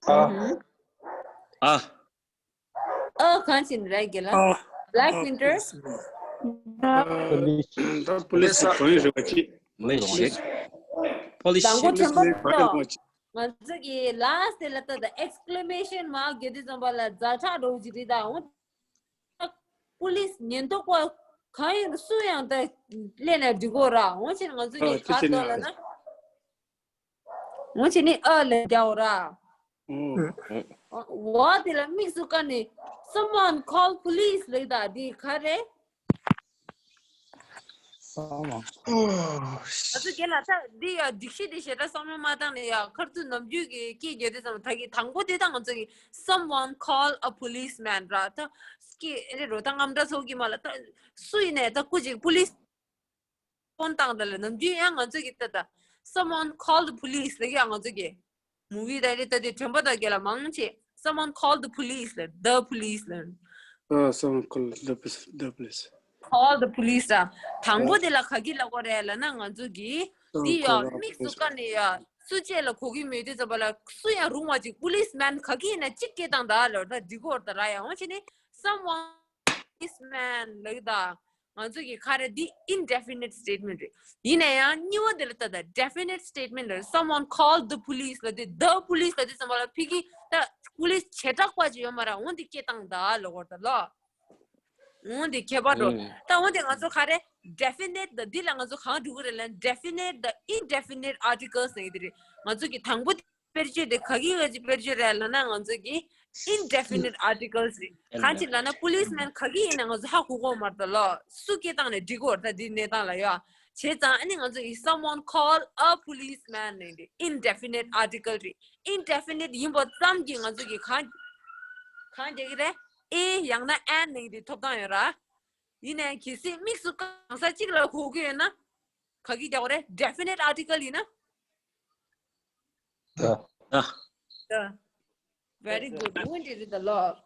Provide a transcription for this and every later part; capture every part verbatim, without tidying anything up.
ཨ། ཨ། ཨ་གང་ཕྱིན་རེད་གི་ལ། Black Winter། ད་པོ་ལི་སི་གང་ཡིན་རེད་པ་ཅི། མ་ལས་ཤིག་པོ་ལི་སི། དང་པོ་ཐེམ་པ་ལ། ང་ཚོ་གི་last དེ་ལ་ད་ད་exclamation mark དགེ་དུས་ཙམ་པ་ལ་ཛ་དྲག་འགྲོ་གི་རེད། ད་འོ་ད་པོ་ལི་སི་ཉེན་རྟོག་པ་གང་ཡིན་སུ་ཡང་ད་སླེབས་ན་འགྲིག་གོ་ར། འོ་ཕྱིན་ང་ཚོ་གི་ག་ཏོ་ལ་ན། འོ་ཕྱིན་ནི་ཨ་ལ་རྒྱག་ར། འོ་དེ་ལ་དམིགས་སུ་བཀར་ནས་someone call police ལབ་ད་འདི་ག་རེད། ང་ཚོ་རྒན་ལགས་ད་འདི་ཡ་སྒྲིག་གཞི་འདི་ཞེ་དྲག་བསམ་བློ་མ་བཏང་ནས་ཡ་ཁར་ཚུར་ནམ་རྒྱུན་གྱི་སྐད་རྒྱག་དུས་ཙམ་ད་གི་དང་པོ་དེ་ད་ང་ཚོ་གི་someone call a policeman ར་ད་སྐད་ཨེ་རེད་རོ་ད་རྔམ་སྐྲག་ཚོགས་ཀྱི་མ་ལ་ད་སུ་ཡིན་ནས་ད་སྐུ་ཅིག་པོ་ལི་སི་ཕོན་བཏང་ད་ལ་ནམ་རྒྱུན་ཡང་ང་ཚོ་གི་ད་ད་someone call the police ལབ་ཀྱི་ཡ་ང་ཚོ་གི་movie ད་རེད་ད་དེ་དྲན་པ་ད་རྒན་ལགས་མང་ཆེ་someone call the police ལབ་the police ལབ། ཨ་someone call the police, the police. Call the police ར། དང་པོ་དེ་ལ་ག་གི་ལབ་དགོས་རེད་ལབ་ན་ང་ཚོ་གི་འདི་ཡ་དམིགས་སུ་བཀར་ནས་ཡ་སུ་བཅས་ལ་གོ་གི་མེད་དུས་ཙམ་པ་ལ་སུ་ཡང་རུང་བ་ཅིག་policeman ག་གི་ཡིན་ན་གཅིག་སྐད་བཏང་ད་ལབ་ད་འགྲིག་གོ་ད་ར་ཡ་འོ་ཕྱིན་ནི་someone policeman ལབ་ད། ང་ཚོ་གི་ག་རེ་འདི་indefinite statement རེད། ཡིན་ན་ཡང་གཉིས་པ་དེ་ལ་ད་ད་definite statement རེད། Someone called the police ལབ་དུས་the police ལབ་དུས་ཙམ་པ་ལ་ཕི་གི་ད་police བྱེ་བྲག་པ་ཅིག་ཡོད་མ་རེད། འོ་འདི་སྐད་བཏང་ད་ལབ་དགོས་ད་ལོ། འོ་འདི་ཁྱད་པར་འགྲོ། ད་འོ་འདི་ང་ཚོ་ག་རེ་definite ད་འདི་ལ་ང་ཚོ་གང་འགྲོ་གི་རེད་ལབ་ན་definite ད་indefinite articles ཟེར་གི་དེ་རེད། ང་ཚོ་གི་དང་པོ་དེ་དཔེར་བརྗོད་དེ་ག་གི་ག་གི་དཔེར་བརྗོད་རེད་ལབ་ན་ང་ཚོ་གི་indefinite articles རེད། གང་ཅི་ལབ་ན་policeman ག་གི་ཡིན་ན་ང་ཚོ་ཧ་གོ་གོ་མ་རེད་ལོ། སུ་སྐད་བཏང་ནས་འགྲིག་གོ་རེད་ད་འདི་གནས་སྟངས་ལ་ཡོད། བྱས་ཙང་ཨ་ནི་ང་ཚོ་གི་someone call a policeman ནས་འདི་indefinite article རེད། indefinite ཡིན་པ་ཙམ་གྱིས་ང་ཚོ་གི་གང་གང་རྒྱག་གི་རེད། a ཡང་ན་an ནས་འདི་ཐོབ་ཐང་ཡོད་ར། ཡིན་ནའི་གལ་སྲིད་དམིགས་སུ་གང་ས་གཅིག་ལ་གོ་གི་ཡོད་ན། ག་གི་རྒྱག་གོ་རེད། definite article ཡིན་ན། ད། ད། ད། Very good. འོ་འདི་རེད་ད་ལོ།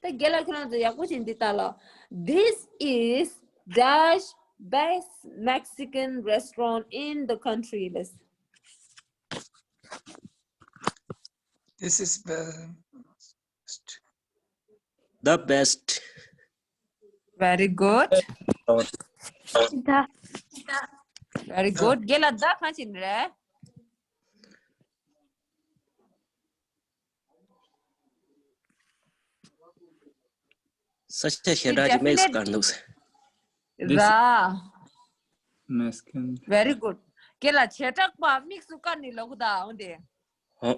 ད་རྒན་ལགས་ཁྱེད་རང་ཚོ་ཡག་པོ་བྱས་འདི་ལྟ་ལོ། This is dash best Mexican restaurant in the country. Let's This is best. The best. Very good. ད། Very good. རྒན་ལགས་ད་གང་ཕྱིན་རེད། ས་ཆ་ཞེ་དྲག་ཅིག་དམིགས་སུ་བཀར་འདུག་ཟེར། ར། Mexican. Very good. རྒན་ལགས་བྱེ་བྲག་པ་དམིགས་སུ་བཀར་ནས་ལབ་དགོས་ད་འོ་དེ། ཧོ།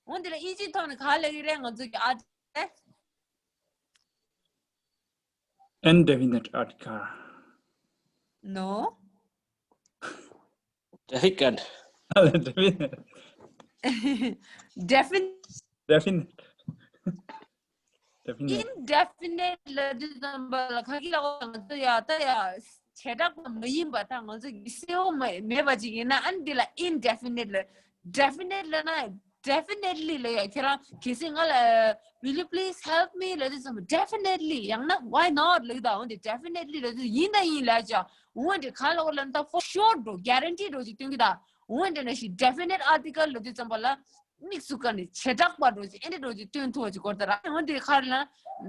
འོ་དེ་ལ་ཨིན་ཇིའི་ཐོག་ནས་ག་ལབ་ཀྱི་རེད། ང་ཚོ་གི་ཨ་ཏེ། Indefinite article. No. Definite. Definite. Definite. Definite. Definite. Indefinite ལབ་དུས་ཙམ་པ་ལ་ག་གི་ལབ་དགོས། ང་ཚོ་ཡ་ད་ཡ་བྱེ་བྲག་པ་མ་ཡིན་པ་ད་ང་ཚོ་གི་གསལ་བོ་མ་མེད་པ་ཅིག་ཡིན་ན་ཨ་ནི་འདི་ལ་indefinite ལབ། Definite ལབ་ན་definitely ལབ་ཡ། ཁྱེད་རང་གལ་སྲིད་ང་ལ་will you please help me ལབ་དུས་ཙམ་པ་definitely ཡང་ན་why not ལབ་ད། འོ་འདི་definitely ལབ་དུས་ཡིན་ད་ཡིན་ལབ་ཅག་འོ་འདི་ག་ལབ་དགོས་ལབ་ན་ད་for sure འགྲོ་guarantee འགྲོ་ཅིག་སྟོན་གི་ད། འོ་འདི་ན་ཞིག་definite article ལབ་དུས་ཙམ་པ་ལ། དམིགས་སུ་བཀར་ནས་བྱེ་བྲག་པ་འགྲོ་ཅིག་ཨེ་འདྲ་འགྲོ་ཅིག་སྟོན་ཐུབ་པ་ཅིག་དགོས་ད་ར། འོ་འདི་ག་རེ་ལབ་ན།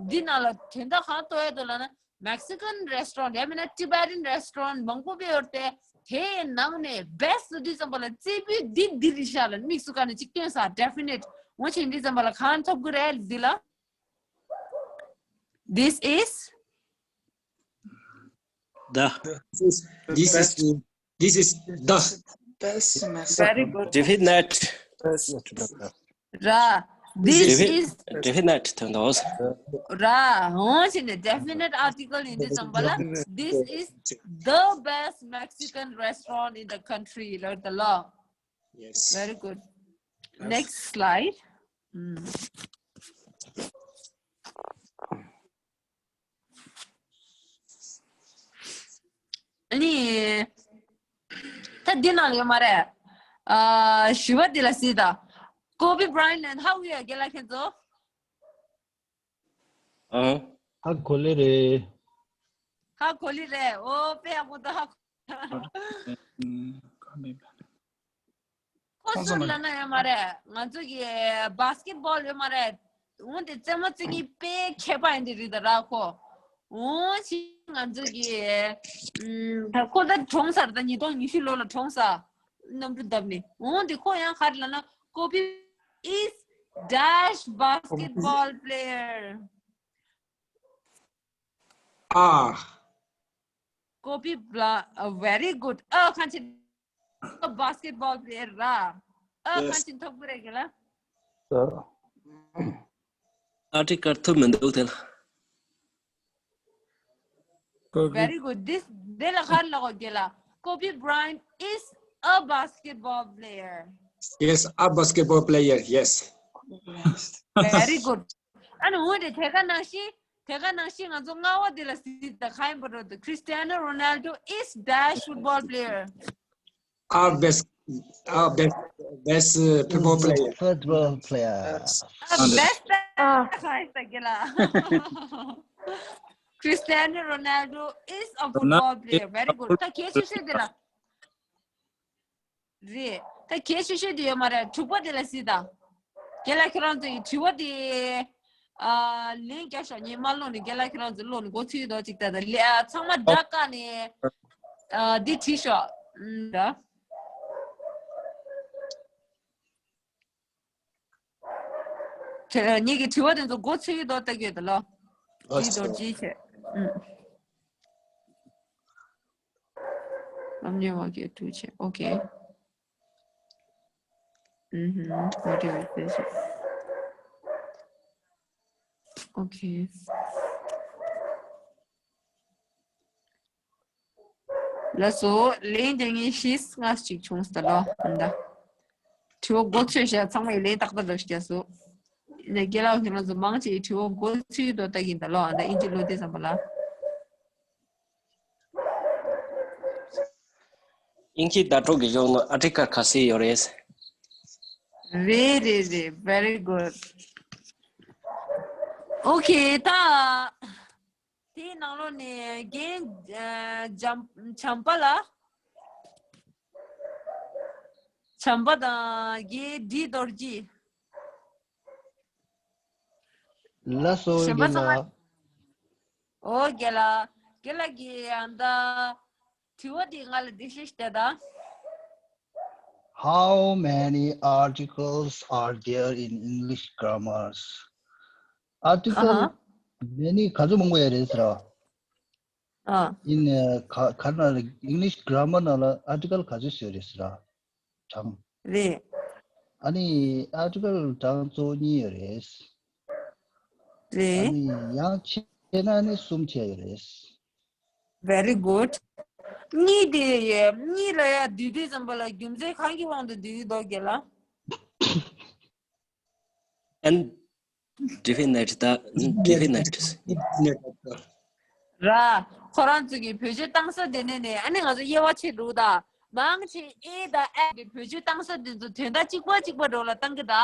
འདི་ནང་ལ་དོན་དག་གང་གཏོད་ཡ་འདུག་ལབ་ན། Mexican restaurant ཡང་མིན་ན་Tibetan restaurant མང་པོ་དཔེ་ཡོད་དེ། དེའི་ནང་ནས་best ཟེར་དུས་ཙམ་པ་ལ་རྩེ་ཕུད་འདི་འདི་རེད་ཤག་ལབ་དམིགས་སུ་བཀར་ནས་ཅིག་སྟོན་ས་definite འོ་ཅིག་འདི་ཙམ་པ་ལ་གང་ཐོབ་གི་རེད་འདི་ལ། This is The. This is, this is, this is the Best Mexican. very good. Definite. ར། This is Definite དོན་དག་ར། འོ་ཅིག་ནས་definite article ཡིན་དུས་ཙམ་པ་ལ། This is the best Mexican restaurant in the country ལབ་ད་ལོ། Yes. Very good. Next slide. ཨ་ནི། ད་འདི་ནང་ཡོད་མ་རེད། ཨ། བཞི་པ་འདི་ལ་གཟིགས་དང་། Kobe Bryant and how you get like it though? ཨང་། ཧ་གོ་ལེ་རེད། ཧ་གོ་ལེ་རེད། ཨོ་དཔེ་ཡག་པོ་འདུག་ཧ་གོ། Mm, can't be bad. ཁོ་ཚོ་ལ་ན་ཡོད་མ་རེད། ང་ཚོ་གི་བྷ་སི་ཀེ་ཊི་བྷོལ་ཡོད་མ་རེད། འོན་ཏེ་རྩེད་མོ་རྩེ་མཁན་དཔེ་མཁས་པ་ཡིན་དེ་རེད་ད་ར་ཁོ། འོན་ཅི་ང་ཚོ་གི་ཨམ། ད་ཁོ་ད་གྲོངས་ཚར། ད་ཉིས་སྟོང་ཉི་ཤུ་ལོ་ལ་གྲོངས་ཚར། གནམ་གྲུ་བརྡབས་ནས། འོན་ཏེ་ཁོ་ཡང་ག་རེ་ལབ་ན། Kobe is dash basketball player. Ah, Kobe Bla- uh, very good. ཨ་གང་ཅི་basketball player ར། ཨ་གང་ཅི་ཐོབ་གི་རེད་གི་ལ། ཨ་ཏི་ཀར་ཐུབ་མི་འདུག་དེ་ལ། Very good. This དེ་ལ་ག་རེ་ལབ་དགོས་གི་ལ། Kobe Bryant is a basketball player. Yes, a basketball player. Yes. Very good. ཨ་ནི་འོན་ཏེ་དེ་ག་ནང་བཞིན་དེ་ག་ནང་བཞིན་ང་ཚོ་ལྔ་པ་དེ་ལ་གཟིགས་དང་། ག་ཡིན་པ་རེད། Cristiano Ronaldo is dash football player. A best, a best, best uh, football player. Football player. ཨ་best ག་ཡིན་ས་གི་ལ། Cristiano Ronaldo is a football player. Very good. ད་གལ་ཆེ་ཤོས་དེ་ལ། རེད། ད་གལ་ཆེ་ཤོས་དེ་ཡོད་མ་རེད། དྲུག་པ་དེ་ལ་གཟིགས་དང་། རྒན་ལགས་ཁྱེད་རང་ཚོ་ཡི་དྲི་བ་དེ་ཨ་ལན་རྒྱག་ཤོག་ངས་མ་ཀློག་ནས་རྒན་ལགས་ཁྱེད་རང་ཚོ་ཀློག་ནས་མགོ་ཚོས་དོ་ཅིག་ད་ད་ལེ་ཨ་ཚང་མ་སྒྲ་བཀག་ནས་ཨ་འདི་བྲིས་ཤོག་ཨུམ་ད། དེ་ངེད་ཀྱི་དྲི་བ་དེ་ཚོ་མགོ་ཚོས་དོ་ལྟ་གི་ཡོད་ད་ལོ། ཨོ་ཇི་དོ་ཇི་བྱས། ཨུམ། ལམ་ཉེ་བ་གི་དྲུག་བྱས། ཨོ་ཁེ། ཨུམ་ཧུམ། What do you say? Okay. ལགས་སོ། ལན་རྒྱག་མཁན་བཞི་ལྔ་ཅིག་བྱུང་སོང་ད་ལོ། ཨ་ད། དྲི་བ་མགོ་ཚོས་ཤག་ཚང་མས་ལན་ཏག་ཏག་རེ་རྒྱག་སོང་། ནས་རྒན་ལགས་ཁྱེད་རང་ཚོ་མང་ཆེ་བའི་དྲི་བ་མགོ་ཚོས་དོ་ལྟ་གིན་ད་ལོ། ཨ་ད་ཨིན་ཇི་ཀློག་དུས་ཙམ་པ་ལ། དབྱིན་ཇི་བརྡ་སྤྲོད་ཀྱི་གཞུང་ནང་ཨ་ཊི་ཀལ་ག་ཚོད་ཡོད་རེད། རེད་རེད་རེད། Very good. Okay. ད་དེའི་ནང་ལོགས་ནས་རྒན་ཨ་བྱམས་པ་ལ། བྱམས་པ་དང་རྒན་བཀྲ་ཤིས་རྡོ་རྗེ། ལགས་སོ། གཞན་པ་ཚང་མ། རྒན་ལགས། ཨོ་རྒན་ལགས། རྒན་ལགས་ཀྱིས་ཨ་ད་དྲི་བ་འདི་ང་ལ་འགྲེལ་བཤད་ཞིག་བྱེད་དང་། How many articles are there in English grammars? Article ཨ་ཧ། many ག་ཚོད་མང་པོ་ཡོད་རེད་ཟེར་ར། ཨ། in ག་ག་ན་English grammar ནང་ལ་article ག་ཚོད་ཡོད་རེད་ཟེར་ར། གྲངས། རེད། ཨ་ནི་article གྲངས་གཙོ་བོ་གཉིས་ཡོད་རེད། ཨ་རེད། ནི་ཡང་ཆེ་ན་ནི་གསུམ་བྱས་ཡོད་རེད། Very good. གཉིས་དེ་ཡོད། གཉིས་ལ་ཡ་བསྡུས་དུས་ཙམ་པ་ལ་རྒྱུ་མཚན་གང་གི་དབང་དུ་བསྡུས་ཡོད་དོ་རྒན་ལགས། Indefinite ད་indefinite། ར། ཁོ་རང་ཚོ་གི་བེད་སྤྱོད་བཏང་ས་དེ་ནས་ནས་ཨ་ནི་ང་ཚོ་དབྱེ་བ་ཕྱེ་འདུག་ད། མང་ཆེ་ཨེ་དང་ཨེ་གི་བེད་སྤྱོད་བཏང་ས་དེ་ཚོ་དོན་དག་གཅིག་པ་གཅིག་པ་འགྲོ་ལ་བཏང་གི་ད།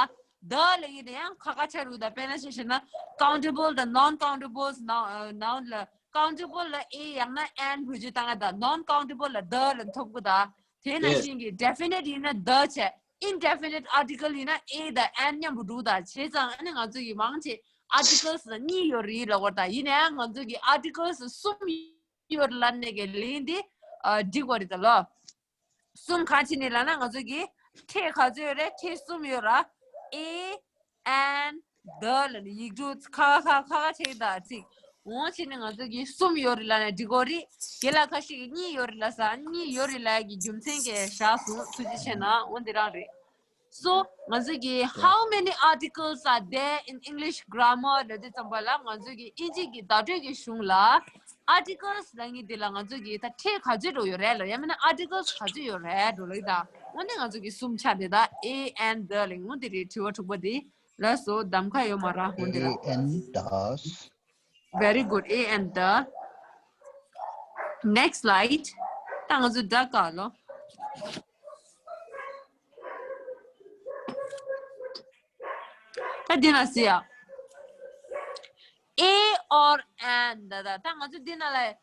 ད་ལ་ཡིན་ན་ཡང་ཁ་ཁ་ཆ་རུ་ད། དཔེར་ན་ཆ་བཞག་ན་countable དང་non countable noun ལ། countable ལ་ཨེ་ཡང་ན་and བེད་སྤྱོད་བཏང་ད། non countable ལ་ད་ལ་ཐོབ་གི་ད། དེ་ནང་བཞིན་གྱི་definite ཡིན་ན་ད་བྱས། indefinite article ཡིན་ན་ཨེ་དང་and མཉམ་དུ་འགྲོ་ད། བྱས་ཙང་ཨ་ནི་ང་ཚོ་ཡི་མང་ཆེ་articles གཉིས་ཡོད་རེད་ལབ་པ་ད། ཡིན་ན་ཡང་ང་ཚོ་གི་articles གསུམ་ཡོད་ལབ་ནས་གི་ལན་དེ་ཨ་འགྲིག་པ་རེད་ད་ལོ། གསུམ་གང་ཕྱིན་ནས་ལབ་ན་ང་ཚོ་གི་ཕྲད་ག་ཚོད་ཡོད་རེད། ཕྲད་གསུམ་ཡོད་ར། ཨེ་and the ལབ་ནས་ཡིག་འབྲུ་ཁ་ཁ་ཁ་ཁ་ཁ་ཆེ་གི་ད་ཚིག་འོང་ཕྱིན་ནས་ང་ཚོ་གི་གསུམ་ཡོད་རེད་ལབ་ནས་འགྲིག་གོ་རེད། རྒན་ལགས་ཁ་ཤས་ཀྱིས་གཉིས་ཡོད་རེད་ལབ་ས། གཉིས་ཡོད་རེད་ལབ་ཡ་གི་རྒྱུ་མཚན་གྱིས་བཞག་སོང་། ཐུགས་རྗེ་ཆེ་གནང་། འོ་འདི་རང་རེད། So ང་ཚོ་གི་how many articles are there in English grammar ལབ་དུས་ཙམ་པ་ལ་ང་ཚོ་གི་དབྱིན་ཇི་གི་བརྡ་སྤྲོད་ཀྱི་གཞུང་ལ་articles ལབ་མཁན་དེ་ལ་ང་ཚོ་གི་ད་ཕྲད་ག་ཚོད་འགྲོ་ཡོད་རེད་ལ། ཡང་མིན་ན་articles ག་ཚོད་ཡོད་རེད་འགྲོ་ལ་ཡི་ད། འོ་ནི་ང་ཚོ་གི་གསུམ་ཆགས་དེ་ད། ཨེ་and the ལབ་མཁན་འོ་དེ་རེད། དྲི་བ་དྲུག་པ་དེ། ལགས་སོ། གདམ་ཁ་ཡོད་མ་ར་འོ་འདི་ལ། ཨེ་and the། Very good. ཨེ་and the. Next slide. ད་ང་ཚོ་ད་ག་ལོ། ད་འདི་ན་སི་ཡ། A or and ད་ད་ད་ང་ཚོ་འདི་ན་ལ་ཨེ་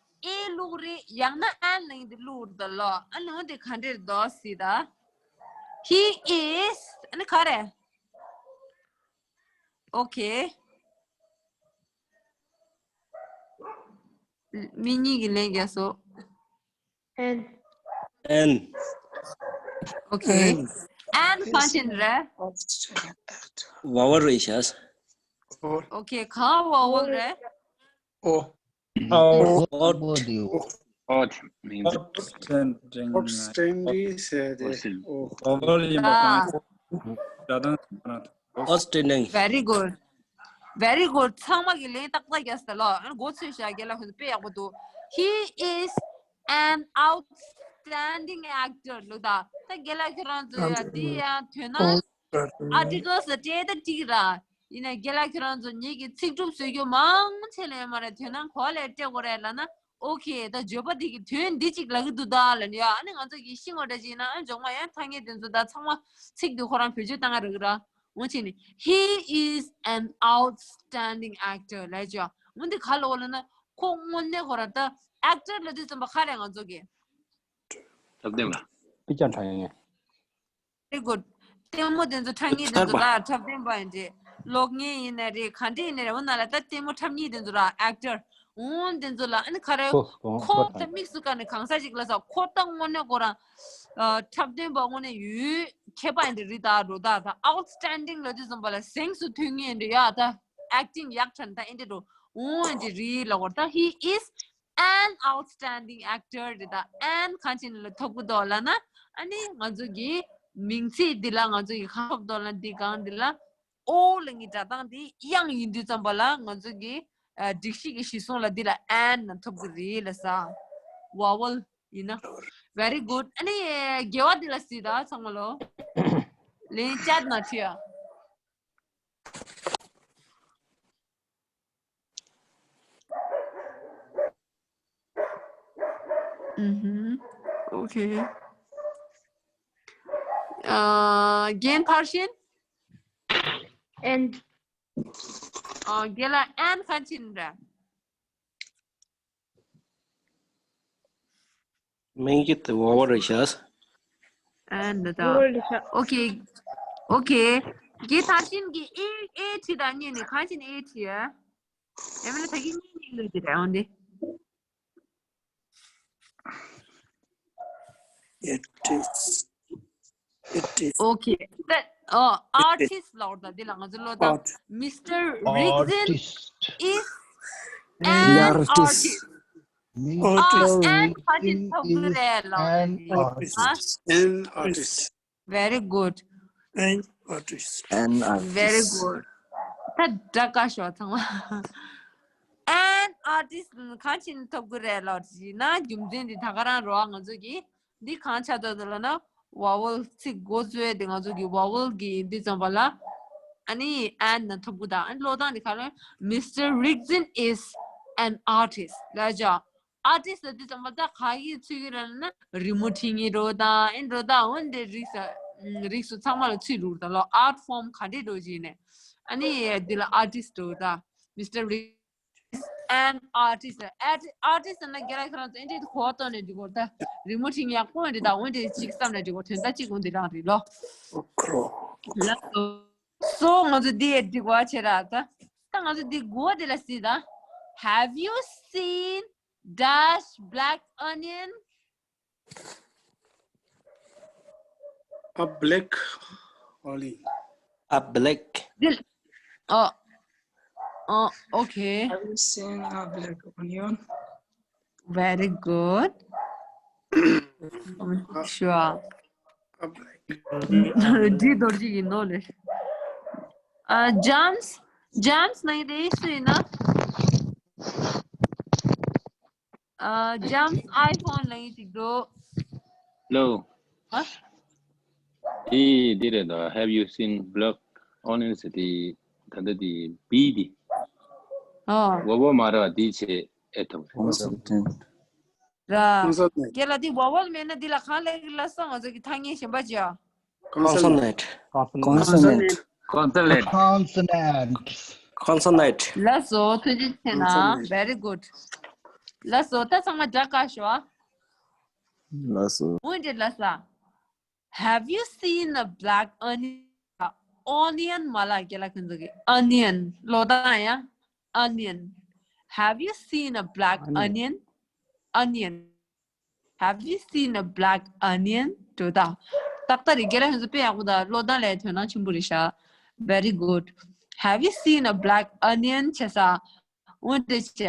བླུགས་རེད། ཡང་ན་and ལ་ཡིན་དེ་བླུགས་རེད་ད་ལོ། ཨ་ནི་འོ་དེ་ག་འདྲེར་དོ་སི་ད། He is. ཨ་ནི་ག་རེ། Okay. མི་གཉིས་ཀྱིས་ལན་བརྒྱབ་སོང་། An. An. Okay. An གང་ཅི་རེད། Vowel རེད་ཤག Okay, གང་vowel རེད། O. O. Odd. Odd. Means outstanding. Outstanding ཟེར་ཏེ། O. Vowel ཡིན་པ་གང་། Outstanding. Very good. Very good. ཚང་མ་གིས་ལན་ཏག་ཏག་རྒྱབ་སོང་ལགས། ཨ་ནི་མགོ་ཚོས་བཞག་རྒན་ལགས་ཁོང་ཚོ་དཔེ་ཡག་པོ་འདུག He is an outstanding actor. ལོ་ད། ད་རྒན་ལགས་ཁྱོད་རང་ཚོ་ཡ་འདི་ཡང་དོན་ན་articles སྤྲད་ད་འགྲིག་ར། ཡིན་ན་རྒན་ལགས་ཁྱོད་རང་ཚོ་ངེད་ཀྱི་ཚིག་གྲུབ་བཟོ་རྒྱུ་མང་ཆེ་ལ་ཡོད་མ་རེད། དོན་ན་ག་ལ་སྤྲད་དགོས་རེད་ལབ་ན། Okay, ད་བརྗོད་པ་འདི་གི་དོན་འདི་གཅིག་ལབ་ཀྱི་འདུག་ད་ལབ་ནས་ཡ། ཨ་ནི་ང་ཚོ་གི་ཤེས་ངོ་འདྲ་ཅིག་ཡིན་ན། ཨ་ནི་མགྱོགས་མ་ཡང་ཐ་སྙད་དེ་ཚོ་ད་ཚང་མ་ཚིག་འདི་ཁོ་རང་བེད་སྤྱོད་བཏང་ག་རག་གི་ར། འོ་བྱས་ནས། He is an outstanding actor ལབ་ཅོ། འོ་འདི་ག་ལ་འོ་ལབ་ན། ཁོ་དངོས་གནས་ཁོ་རང་ད་actor ལབ་དུས་ཙམ་པ་ག་རེ་ང་ཚོ་གི། འཁྲབ་སྟོན་པ། དཔེ་ཆ་འཁྲབ་མཁན། Very good. ལྟད་མོ་དེ་ཚོ་འཁྲབ་མཁན་དེ་ཚོ་ལ་འཁྲབ་སྟོན་པ་ཡིན་ཏེ། གློག་བརྙན་ཡིན་ན་རེད། ག་འདྲ་ཡིན་ན་རེད། འོ་ན་ལ་ད་ལྟད་མོ་འཁྲབ་མཁན་དེ་ཚོ་ལ་actor འོ་དེ་ཚོ་ལ། ཨ་ནི་ག་རེ། ཁོ་ད་དམིགས་སུ་བཀར་ནས་གང་ཟག་ཅིག་ལ་ས། ཁོ་ད་དངོས་གནས་ཁོ་རང་འཁྲབ་སྟོན་པ་དངོས་གནས་ཡོད་མཁས་པ་ཡིན་ཏེ་རེད། ད་འགྲོ་ད་ད་outstanding ལབ་དུས་ཙམ་པ་ལ་གཟེངས་སུ་ཐོན་མཁན་ཡིན་ཏེ་ཡ། ད་acting ཡག་ཐལ་ད་ཡིན་ཏེ་འགྲོ། འོ་ཡིན་ཏེ་རེད་ལབ་དགོས་རེད། ད་he is an outstanding actor རེད། ད་an གང་ཅི་ལ་ཐོབ་ཀྱི་འདུག་ལབ་ན། ཨ་ནི་ང་ཚོ་གི་མིང་ཚིག་འདི་ལ་ང་ཚོ་གི་གང་ཐོབ་འདུག་ལབ་ན། འདི་གང་འདི་ལ་O ལབ་མཁན་སྒྲ་གདངས་འདི་དབྱངས་ཡིན་དུས་ཙམ་པ་ལ་ང་ཚོ་གི་ཨ་སྒྲིག་གཞི་གི་གཞི་བཟུང་ལ་འདི་ལ་an ལ་ཐོབ་ཀྱི་རེད་ལབ་ས། Vowel ཡིན་ན། Very good. ཨ་ནི་དགེ་བ་འདི་ལ་གཟིགས་དང་ཚང་མ་ལོ། ལན་བཅད་ན་ཁྲིད་ཨ། ཨུ་ཧུམ། Okay. ཨ། རྒན་ཕར་ཕྱིན། And. ཨ། རྒན་ལགས་and གང་ཕྱིན་རེད། མིང་གི་དེ་vowel རེད་ཤག And ད། Vowel རེད་ཤག Okay. Okay. རྒན་ཕར་ཕྱིན་གྱིས་A A ཁྲིད་དང་། གཉིས་ནས་གང་ཕྱིན་A ཁྲིད་ཨ། ཡང་མིན་ན་ད་གིན་གཉིས་གཉིས་ལོས་ཀྱི་རེད་འོང་དེ། It is. It is. Okay. ད་ཨོ་artist ལབ་དགོས་རེད། ད་འདི་ལ་ང་ཚོ་ལོ་ད། Art. Mister Rigzin is an artist. Artist. Mister Rigzin is an artist. An artist. Very good. An artist. An artist. Very good. ད་སྒྲ་དཀར་ཤོག་ཚང་མ། An artist གང་ཕྱིན་ཐོབ་ཀྱི་རེད་ལབ་ཅིག་ན། རྒྱུ་མཚན་འདི་ད་ག་རང་རེད་བ། ང་ཚོ་གི་འདི་གང་ཆགས་འདུག་ལབ་ན། Vowel ཚིག་འགོ་གཙོས་དེ་ང་ཚོ་གི་vowel གི་འདི་ཙམ་པ་ལ། ཨ་ནི་an ན་ཐོབ་ཀྱི་ད། ཨ་ནི་ཀློག་སྟངས་འདི་ག་རེ། Mister Rigzin is an artist ལབ་ཅོ། Artist ལབ་དུས་ཙམ་པ་ད་ག་གི་ཚུལ་གྱི་རེད་ན། རི་མོ་འབྲི་མཁན་འདྲ་བོ་དང་། ཨེ་འདྲ་བོ་དང་། འོ་འདི་རིགས་ས། རིགས་སུ་ཚང་མ་ལ་ཚུད་འདུག་ད་ལོ། Art form ག་འདྲས་འདྲ་བོ་ཅིག་ནས། ཨ་ནི་འདི་ལ་artist འདྲ་བོ་ད། Mister Rigzin is an artist. Arti- artist ན་རྒན་ལགས་ཁྱེད་རང་ཚོ་ཨེ་འདྲས་ཁོ་བ་གཏོང་ནས་འབྲི་དགོས་ད། རི་མོ་འབྲི་མཁན་ཡག་པོ་འདི་དང་། འོ་འདི་གཅིག་བསམ་ནས་འབྲི་དགོས། དོན་དག་གཅིག་འོ་འདི་རང་རེད་ལོ། ལགས་སོ། སོ་ང་ཚོ་འདི་ཡས་འགྲིག་པ་བྱེད་ར་ད། ད་ང་ཚོ་འདི་དགུ་པ་འདི་ལ་གཟིགས་དང་། Have you seen dash black onion? A black onion. A black. འདི། ཨོ། ཨོ། Okay. Have you seen a black onion? Very good. Sure. འདི་རྡོ་རྗེ་ཡིན་ནོ་ལེ། ཨ། James, James ནང་དེ་སུ་ཡིན་ན། ཨ། James iPhone ནང་ཅིག་འགྲོ། Hello. ཨ། འདི་འདི་རེད་དོ། Have you seen black onions? དེ་ད་ལྟ་དེ་B དེ། ཨ། Vowel མ་རེད་པ། དེ་བྱས་ཨེ་ཐུབ་རེད། Consonant. ར། Consonant. རྒན་ལགས་འདི་vowel མེད་ན་འདི་ལ་གང་ལབ་ཀྱི་ལབ་སོང་། ང་ཚོ་གི་ཐ་སྙད་གཞན་པ་ཅིག་ཨ། Consonant. Consonant. Consonant. Consonant. Consonant. ལགས་སོ། ཐུགས་རྗེ་ཆེ་གནང་། Consonant. Very good. ལགས་སོ། ད་ཚང་མ་སྒྲ་དཀར་ཤོག་ཨ། ལགས་སོ། འོ་འདི་ལབ་ས། Have you seen a black onion? Onion མ་ལ་རྒན་ལགས་ཁོང་ཚོ་གི་onion ལོ་དང་ཡ། Onion. Have you seen a black onion? Onion. Have you seen a black onion? འགྲོ་ད། ཏག་ཏག་རེད། རྒན་ལགས་ཁོང་ཚོ་དཔེ་ཡག་པོ་ད། ལོ་དང་ལས་དོན་དང་ཆེན་པོ་རེད་ཤག Very good. Have you seen a black onion? བྱས་ས། འོན་ཏེ་བྱས།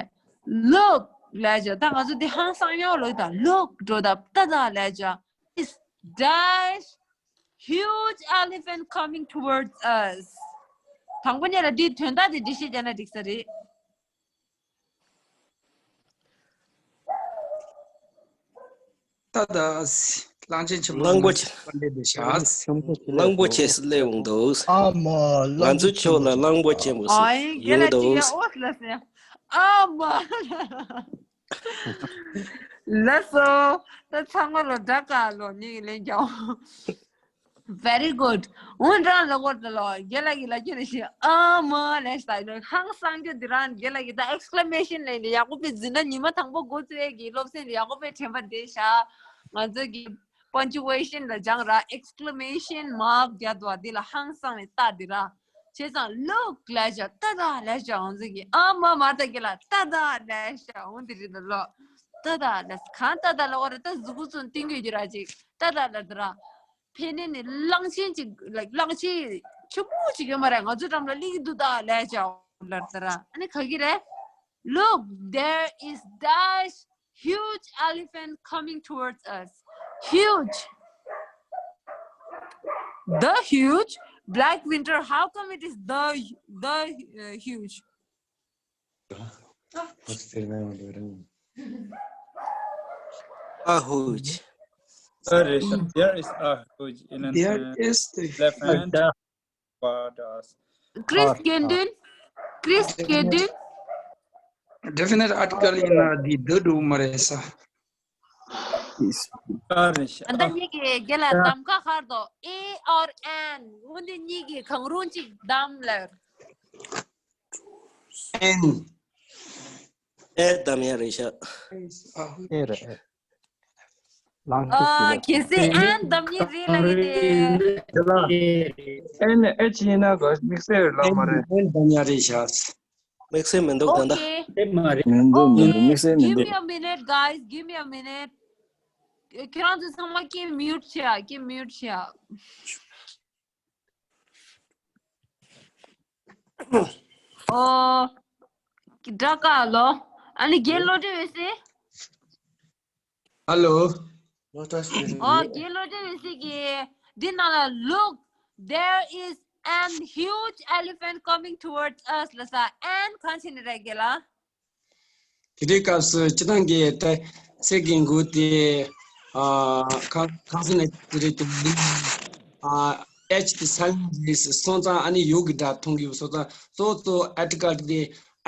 Look ལས་བྱ། ད་ང་ཚོ་འདི་ཧང་སང་ཡོད་ལོ་ད། Look འགྲོ་ད། ཏ་ད་ལས་བྱ། Is dash huge elephant coming towards us. དང་པོ་ཉིད་ལ་འདིའི་དོན་དག་དེ་འགྲེལ་བཤད་བརྒྱབ་ན་འགྲིག་ས་རེད། ཏ་ད། གླང་ཆེན་ཆེན་པོ་གླང་པོ་ཆེ། གླང་པོ་ཆེ་སླེབས་འོང་འདུག་ཨ་མ། ང་ཚོའི་ཕྱོགས་ལ་གླང་པོ་ཆེན་པོ་ཞིག་ཡོང་འདུག་ཨ་མ། ལགས་སོ། ད་ཚང་མ་ལོ་དགྲ་དགའ་ལོ་ཉིད་ལེན་ཀྱང་། Very good. འོན་ཀྱང་ལ་གོ་ད་ལོ་རྒན་ལགས་ཀྱི་ལ་ཁྱེད་ནས་ཤི་ཨ་མ་ལས་ད་ཡིན་ནོ་ཧང་སང་རྒྱུ་འདི་རང་རྒན་ལགས་ཀྱི་ད་exclamation ལེན་ནས་ཡག་པོ་པི་འཛིན་ན་ཉི་མ་དང་པོ་འགོ་བཙུགས་ཡས་ཀྱི་སློབ་ཚན་འདི་ཡག་པོ་པི་དྲན་པ་འདི་ཤ། ང་ཚོ་གི་punctuation ལ་སྦྱང་ར། Exclamation mark རྒྱག་འདུག་བ། འདི་ལ་ཧང་སང་ནས་ལྟ་འདི་ར། བྱས་ཙང་look ལས་བྱ། ཏ་ད་ལས་བྱ། འོང་ཟིག་གི་ཨ་མ་མ་ད་གི་ལ་ཏ་ད་ལས་བྱ། འོང་འདི་རི་ད་ལོ། ཏ་ད་ལས་གང་ཏ་ད་ལ་བ་ར། ད་གཟུགས་པོ་ཚོ་སྟོན་གི་རྒྱུ་ར་ཅིག་ཏ་ད་ལ་འདི་ར། ཕེ་ནེ་ནི་གླང་ཆེན་ཅིག like གླང་ཆེན་ཆུང་ངུ་ཅིག་ཡོད་མ་རེད། ང་ཚོ་འགྲམ་ལ་སླེབས་ཀྱི་འདུག་ད་ལས་བྱ། འོང་ལ་འདི་ར། ཨ་ནི་ག་གི་རེད། Look, there is dash huge elephant coming towards us. Huge. The huge. Black Winter, how come it is the the uh, huge? A huge. There is a huge in an There uh, is the elephant. What does? Chris Kendin. Chris Kendin. Definite article in uh, the the do maresa. Is. Arish. And then you get a damka hardo. A or N. When you get kangrunchi damler. N. A damya risha. A. ཨ། གལ་སྲིད་ཨན་འདམ་ཉིད་རེད་ལ་ཡིན་ཏེ། ཨན་ཨེཆ་ཡིན་ན་ག་དམིགས་བསལ་ལ་མ་རེད། ཨན་འདམ་ཡ་རེད་ཤག་དམིགས་བསལ་མི་འདུག་ད་ལྟ། Okay. མི་འདུག་མི་འདུག་དམིགས་བསལ་མི་འདུག Give me a minute, guys. Give me a minute. ཁྱེད་རང་ཚོ་ཚང་མ་ཀྱེ་mute བྱེད་ཨ། ཀྱེ་mute བྱེད་ཨ། ཨོ། དགྲ་དགའ་ལོ། ཨ་ནི་རྒན་བློ་གྲོས་ཡོད་སྲིད། Hello. ཨོ་རྒན་བློ་གྲོས་ཡོད་སྲིད་ཀྱི། འདི་ནང་ལ། Look, there is an huge elephant coming towards us ལ་ས། ཨན་གང་བྱས་ནས་རེད་རྒན་ལགས། དེ་རིང་སྐབས་སུ་སྤྱི་བཏང་གི་ད་ཚིག་གི་འགོ་དེ་ཨ་ཁ་ཁ་སང་ནས་དེ་རིང་དེ་ཨ་ཨེཆ་དེ་སལ་ནི་རེད་སོང་ཙང་ཨ་ནི་ཡོ་གི་སྒྲ་མཐོང་གི་སོང་ཙང་གཙོ་བོ་གཙོ་བོ་ཨ་ཊི་ཀལ་དེ་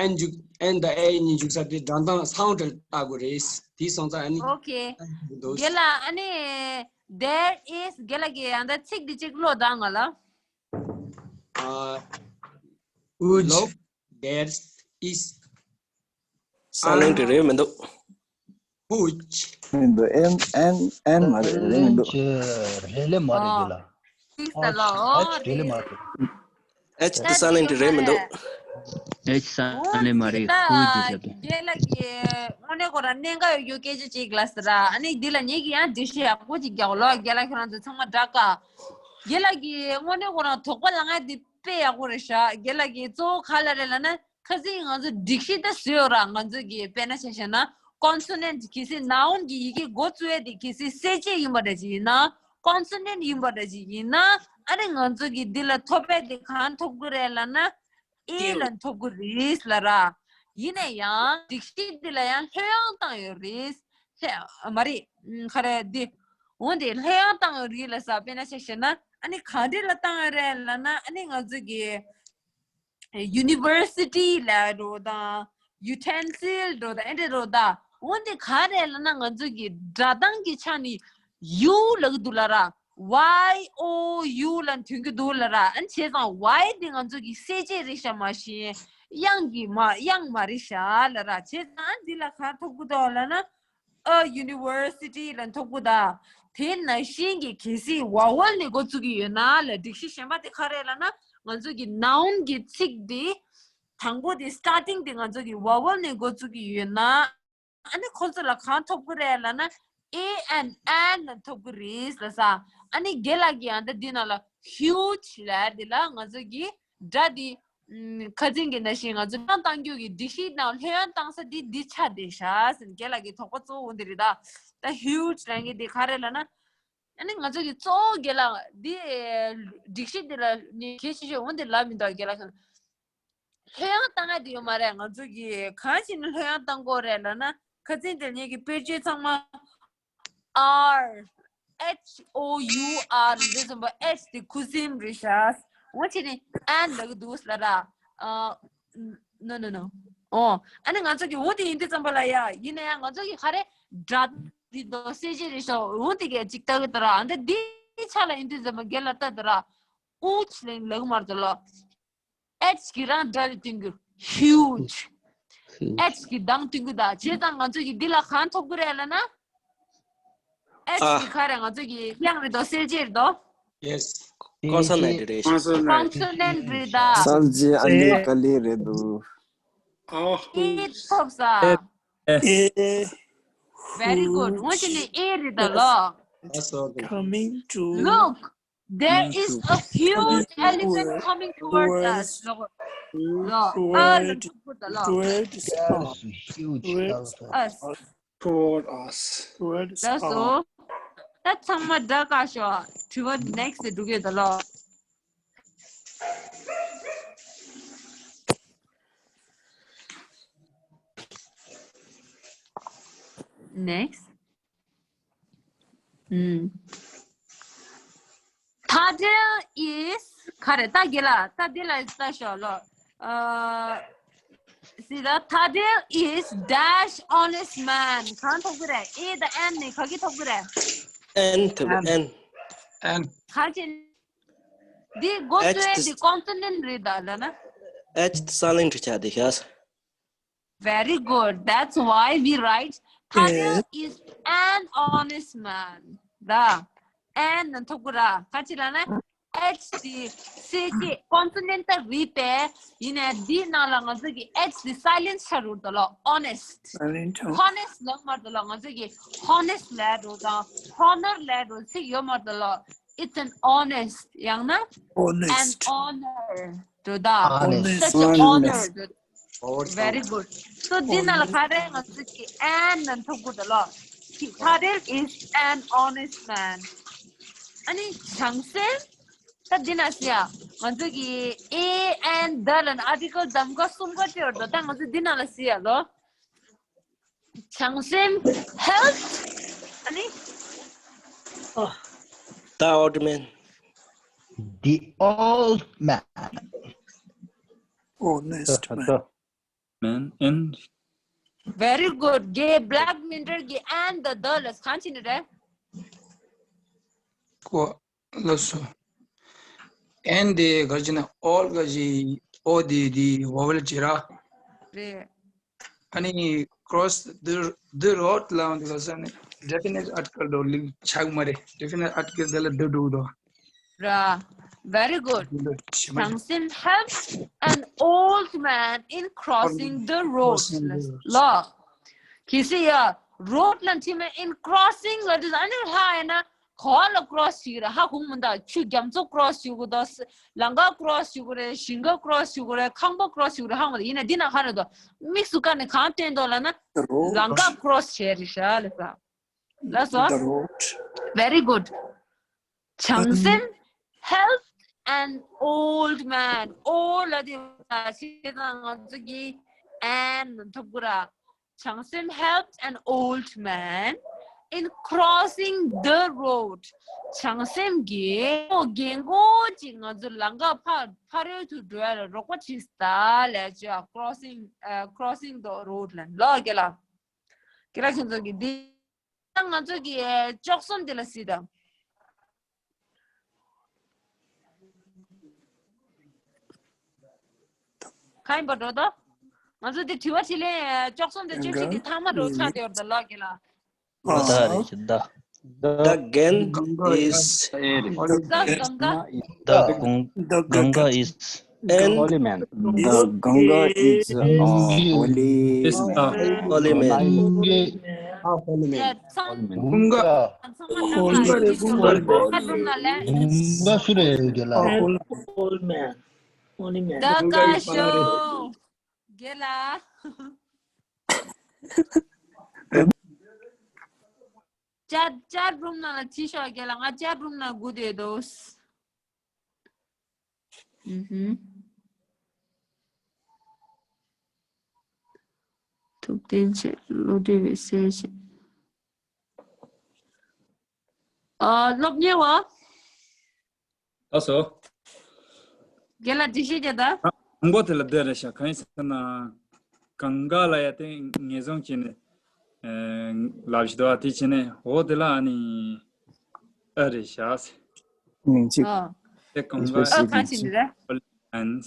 ཨན་འཇུག་ཨན་དང་ཨེ་གཉིས་འཇུག་ས་དེ་སྒྲ་གདངས་སའུན་ཌི་ལྟ་དགོས་རེད། དེ་སོང་ཙང་ཨ་ནི་Okay. འདུག་རྒན་ལགས་ཨ་ནི་there is རྒན་ལགས་ཀྱི་ཨ་ད་ཚིག་འདི་གཅིག་ཀློག་དང་ང་ལ། ཨ་ཨུ་ཇི། There is. སའི་ལེན་ཊི་རེད་མི་འདུག Huge. མི་འདུག་ཨེན་ཨེན་ཨེན་མ་རེད། རེད་མི་འདུག་རེད་ལེ་མ་རེད་དེ་ལ། ཨེཆ་རེད་ལེ་མ་རེད། ཨེཆ་དེ་སའི་ལེན་ཊི་རེད་མི་འདུག་ཨེཆ་སའི་ལེན་ཊི་མ་རེད། ཧུ་ཇི་ཟེར་དེ། རྒན་ལགས་ཀྱིས་དངོས་གནས་ཁོ་རང་གནད་འགག་ཡོད་རྒྱུ་སྐད་ཆ་ཅིག་ལ་ཟེར་ར། ཨ་ནི་འདི་ལ་ངེད་ཀྱིས་ཡང་འགྲེལ་བཤད་ཡག་པོ་ཅིག་རྒྱག་ལོ། རྒན་ལགས་ཁྱེད་རང་ཚོ་ཚང་མ་དགྲ་དགའ། རྒན་ལགས་ཀྱིས་དངོས་གནས་ཁོ་རང་དོགས་པ་ལངས་ཡ་འདི་དཔེ་ཡག་པོ་རེད་ཤག་རྒན་ལགས་ཀྱིས་གཙོ་བོ་ག་ལ་རེད་ལབ་ན། ཁ་སང་ང་ཚོ་སྒྲིག་གཞི་ད་བཟོས་ཡོད་ར། ང་ཚོ་གི་དཔེར་ན་ཆ་བཞག་ན་consonant གལ་སྲིད་noun གི་ཡི་གེ་འགོ་བཙུགས་ཡས་དེ་གལ་སྲིད་གསལ་བྱེད་ཡིན་པ་འདྲ་ཅིག་ཡིན་ན། consonant ཡིན་པ་འདྲ་ཅིག་ཡིན་ན། ཨ་ནི་ང་ཚོ་གི་འདི་ལ་ཐོབ་པ་དེ་གང་ཐོབ་གི་རེད་ལབ་ན། A ལ་ཐོབ་གི་རེད་ལབ་ར། ཡིན་ན་ཡང་སྒྲིག་གཞི་འདི་ལ་ཡང་ལྷོད་ཡངས་བཏང་ཡོད་རེད། ལྷོད་མ་རེད། ག་རེ་འདི། འོན་ཏེ་ལྷོད་ཡངས་བཏང་ཡོད་རེད་ལབ་ས། དཔེར་ན་ཆ་བཞག་ན་ཨ་ནི་ག་འདྲ་ལ་བཏང་ཡོད་རེད་ལབ་ན། ཨ་ནི་ང་ཚོ་གི་University ལ་འགྲོ་དང་utensil འགྲོ་དང་ཨེ་འདྲ་འགྲོ་དང་། འོན་ཏེ་ག་རེ་ལབ་ན་ང་ཚོ་གི་སྒྲ་གདངས་ཀྱི་ཆ་ནས་U ལབ་ཀྱི་འདུག་ལབ་ར། Y O U ལབ་ཐོན་གྱི་འདུག་ལབ་ར། ཨ་ནི་བྱས་ཙང་Y དེ་ང་ཚོ་གི་གསལ་བྱེད་རེད་ཤག་མ་གཞི་དབྱངས་ཀྱི་མ་དབྱངས་མ་རེད་ཤག་ལབ་ར། བྱས་ཙང་འདི་ལ་ག་ཐོབ་ཀྱི་འདུག་ལབ་ན། A university ལ་ཐོབ་གི་ད། དེ་ནང་བཞིན་གྱི་གལ་སྲིད་vowel ནས་འགོ་བཙུགས་ཀྱི་ཡོད་ན་ལ། སྒྲིག་གཞི་གཞན་པ་དེ་ག་རེ་ལབ་ན། ང་ཚོ་གི་noun གི་ཚིག་དེ་དང་པོ་དེ་starting དེ་ང་ཚོ་གི་vowel ནས་འགོ་བཙུགས་ཀྱི་ཡོད་ན། ཨ་ནི་ཁོ་ཚོ་ལ་གང་ཐོབ་ཀྱི་རེད་ལབ་ན། A and an ཐོབ་ཀྱི་རེད་ལབ་ས། ཨ་ནི་རྒན་ལགས་ཀྱིས་ཨ་ད་འདི་ནང་ལ་huge ལབ་དེ་ལ་ང་ཚོ་གི་སྒྲ་དེ། ཨམ། ཁ་སང་གི་ནང་བཞིན་ང་ཚོ་ལྷོད་ཡངས་གཏོང་རྒྱུ་གི་སྒྲིག་གཞི་ནང་ལྷོད་ཡངས་བཏང་ས་འདི་འདི་ཆགས་བསྡད་ཤག་ཟེར། རྒན་ལགས་ཀྱི་དོགས་པ་གཙོ་བོ་འདི་རེད་ད། ད་huge ལབ་མཁན་འདི་ག་རེ་ལབ་ན། ཨ་ནི་ང་ཚོ་གི་གཙོ་བོ་རྒན་ལགས་འདི་སྒྲིག་གཞི་འདི་ལ་ནི་གལ་ཆེ་ཤོས་འོ་འདི་ལབ་མི་འདུག་རྒན་ལགས་ལྷོད་ཡངས་བཏང་ཡ་འདི་ཡོད་མ་རེད། ང་ཚོ་གི་གང་བྱས་ནས་ལྷོད་ཡངས་བཏང་དགོས་རེད་ལབ་ན། ཁ་སང་དེ་ངེད་ཀྱི་དཔེར་བརྗོད་ཚང་མ། R, H O U R འདི་ཙམ་པ། H དེ་ཁུ་སིམ་རེད་ཤག་འོ་ཅི་ནི་an ལབ་གི་འདུག་ལབ་ར། ཨ། no no no. ཨོ། ཨ་ནི་ང་ཚོ་གི་འོ་དེ་ཡིན་དུས་ཙམ་པ་ལ་ཡ། ཡིན་ན་ཡང་ང་ཚོ་གི་ག་རེ་སྒྲ་རེད་དོ། གསལ་བྱེད་རེད་ཤག་འོ་དེ་གས་ཅིག་ལྟ་གི་ད་ར། ཨ་འདི་འདི་ཆ་ལ་ཡིན་དུས་ཙམ་པ་རྒན་ལགས་ལྟ་ད་ར། ཨུ་ཆི་ལེན་ལབ་གི་མ་རེད་ལ། H གི་རང་སྒྲ་རེད་སྟོན་གྱི། huge. H གི་གདངས་སྟོན་གྱི་ད། བྱས་ཙང་ང་ཚོ་གི་འདི་ལ་གང་ཐོབ་ཀྱི་རེད་ལབ་ན། H གི་ག་རེ་ང་ཚོ་གི་དབྱངས་རེད་དོ། གསལ་བྱེད་རེད་དོ། Yes. consonant རེད། consonant རེད་ད། སངས་རྒྱས་ཨ་ནེ་ཀ་ལི་རེད་འདུག A ཐོབ་ས། A. Very good. འོ་ཅི་ནི་A རེད་ད་ལོ། That's all. Coming to Look, there is a huge elephant coming towards us. ལོ། ལོ། ཨ་ལ་ཐུག་པོ་ད་ལོ། Towards us. Huge elephant. Us. Toward us. Towards us. ད་ཚང་མ་འདྲ་ག་ཤོག་དྲི་བ་next དེ་འགྲོ་གི་ད་ལོ། Next. ཨུམ། Tadel is ག་རེ། ད་གི་ལ་ད་འདི་ལ་ལྟ་ཤོག་ལོ། ཨ། སི་ད། Tadel is dash honest man. གང་ཐོབ་ཀྱི་རེད། A དང་N ནས་ག་གི་ཐོབ་ཀྱི་རེད། N ཐོབ། N. N. ག་ཅི། འདི་འགོ་H བཙུགས་དེ་འདི་consonant རེད་ད་ལ་ན། H དེ་silent ཆགས་བསྡད་ཤག Very good. That's why we write Tadel is an honest man. ར། An ཐོབ་ཀྱི་ར། ག་ཅི་ལབ་ན། H དེ་གསལ་བྱེད་consonant རེད་པས། ཡིན་ནའི་འདི་ནང་ལ་ང་ཚོ་གི་H དེ་silent ཆགས་འགྲོ་ད་ལོ། honest. Silent. Honest ལབ་མ་ད་ལོ། ང་ཚོ་གི་honest ལབ་འགྲོ་དང་honor ལབ་འགྲོ་ཚིག་ཡོད་མ་ད་ལོ། It's an honest. ཡང་ན་an Honest. honor འགྲོ་ད། Honest. Such an honor. Honest. འགྲོ། Very good. So འདི་ནང་ལ་ག་རེ་ང་ཚོ་གི་an ནང་ཐུག་གི་ད་ལོ། He- Tadel is an honest man. ཨ་ནི་བྱང་སེམས། ད་འདི་ནང་ཟེར་ཡ། ང་ཚོ་གི་A, an, the ལ་ནི་article གདམ་ག་གསུམ་ག་སྤྲད་ཡོད་དོ། ད་ང་ཚོ་འདི་ནང་ལ་ཟེར་ཡ་ལོ། བྱང་སེམས་help. ཨ་ནི། The old man. The old man. Honest man. Man in Very good. གི་black winter གི་an དང་the ལ་གང་བྱས་ནས་རེད། ཀོ་ལགས་སོ། an དེ་ག་ཅི་ན་old ག་ཅི། O དེ་དེ་vowel བྱེད་ར། རེད། ཨ་ནི་cross the the road ལ་འོང་དུས་ག་ས་ནི་definite article དོ་ལིང་ཆགས་མ་རེད། definite article དེ་ལ་the འགྲོ་དོ། ར། Very good. འདི་འདྲ་ཞིག་མ་རེད། བྱང་སེམས་helps an old man in crossing the road. Crossing the road. ལོ། གལ་སྲིད་ཡ་road ལ་ཐིམ་in crossing ལ་དུས་ཨ་ནི་ལྷ་ཡིན་ན་ག་ལ་cross བྱེད་ཀྱི་རེད། ཧ་གོ་མི་འདུག་ཆུ་རྒྱ་མཚོ་cross བྱེད་དགོས་འདུག་ལམ་ཁ་cross བྱེད་དགོས་རེད། ཞིང་ཁ་cross བྱེད་དགོས་རེད། ཁང་པ་cross བྱེད་དགོས་རེད། ཧ་གོ་མི་འདུག་ཡིན་ན་འདི་ན་ག་རེ་འདུག་དམིགས་སུ་བཀར་ནས་གང་སྟོན་འདུག་ལབ་ན། The road. ལམ་ཁ་cross བྱས་རེད་ཤག་ལབ་ས། ལགས་སོ། The road. Very good. བྱང་སེམས་help an old man. Old ལ་དེ་བྱས་ཙང་ང་ཚོ་གི་an ཐོབ་དགོས་ར། བྱང་སེམས་helped an old man in crossing the road. བྱང་སེམས་ཀྱིས་རྒན་གོག་ཅིག་ང་ཚོ་ལམ་ཁ་ཕར་ཕ་རོལ་དུ་འགྲོ་ཡ་ལ་རོགས་པ་བྱས་ད་ལབ་ཅེས། crossing, uh, crossing the road ལབ་ལོ། རྒན་ལགས། རྒན་ལགས་ཁྱེད་ཚོ་གི་འདི། ང་ཚོ་གི་བཅུ་གསུམ་དེ་ལ་གཟིགས་དང་། གང་ཡིན་པ་འགྲོ་དོ། ང་ཚོ་དེ་དྲི་བ་དྲིས་ལན་བཅུ་གསུམ་དང་བཅུ་བཞི་དེ་ཐ་མ་འགྲོ་ཆགས་བསྡད་ཡོད་རེད་ད་ལགས་རྒན་ལགས། ཨ་ད་རེད་ད། The Ganges is The Ganga. The Gung- Ganga is an Holy man. The Ganga is a holy It's man. a holy man. Yeah, some Ganga. some of them are Ganga. Ganga sure gela. Holy man. Holy man. The Gasho. Gela. Chat chat room ནང་ལ་ཅི་ཤོག་རྒྱལ་ལ། ང་chat room ནང་སྒུག་བསྡད་འདུག་ཨུ་ཧུམ། ཐུབ་བསྟན་ཆེ་བློ་གྲོས་པའི་གསལ་བྱེད། ཨ། སློབ་གཉེར་བ། ལགས་སོ། རྒན་ལགས་འགྲེལ་བཤད་རྒྱག་ད། དང་པོ་དེ་ལ་འདི་རེད་ཤག་གང་ཡིན་ཟེར་ན། གངྒཱ་ལ་ཡ་དེ་ངེས་བཟུང་བྱས་ནས་ལབ་བཞིན་འདུག་དེ་བྱས་ནས་འོ་དེ་ལ་ཨ་ནི་ཨ་རེད་ཤག་མིང་ཚིག་ཨ། དེ་གངྒཱ། ཨ། གང་ཞིག་འདི་རེད། ཨན།